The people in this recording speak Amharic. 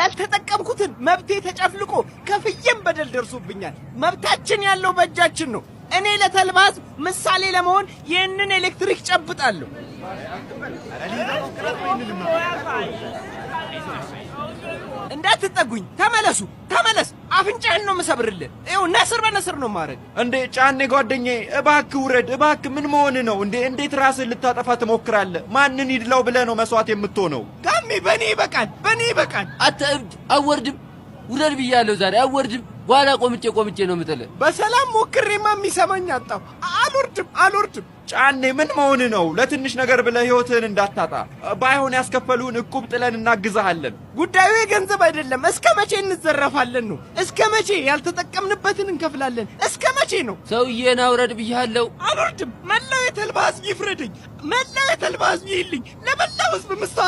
ያልተጠቀምኩትን መብቴ ተጨፍልቆ ከፍዬም በደል ደርሶብኛል። መብታችን ያለው በእጃችን ነው። እኔ ለተልባ ሕዝብ ምሳሌ ለመሆን ይህንን ኤሌክትሪክ ጨብጣለሁ። እንዳትጠጉኝ! ተመለሱ! ተመለስ! አፍንጫህን ነው የምሰብርልህ። ይኸው ነስር በነስር ነው ማድረግ። እንዴ ጫኔ ጓደኛዬ፣ እባክህ ውረድ እባክህ። ምን መሆን ነው እንዴ? እንዴት ራስህን ልታጠፋ ትሞክራለህ? ማንን ይድላው ብለህ ነው መስዋዕት የምትሆነው? ጋሚ በእኔ ይበቃል፣ በእኔ ይበቃል። አንተ እብድ፣ አወርድም። ውረድ ብያለሁ ዛሬ አወርድም። በኋላ ቆምጬ ቆምጬ ነው የምጥልህ። በሰላም ሞክሬማ የሚሰማኝ አጣሁ። አልወርድም፣ አልወርድም። ጫኔ ምን መሆን ነው? ለትንሽ ነገር ብለህ ህይወትህን እንዳታጣ። ባይሆን ያስከፈሉን እቁብ ጥለን እናግዝሃለን። ጉዳዩ የገንዘብ አይደለም። እስከ መቼ እንዘረፋለን ነው? እስከ መቼ ያልተጠቀምንበትን እንከፍላለን? እስከ መቼ ነው? ሰውዬን አውረድ ብያለሁ። አልወርድም። መላው የተልባ ህዝብ ይፍረደኝ። መላው የተልባ ህዝብ ይልኝ። ለመላው ህዝብ ምሳ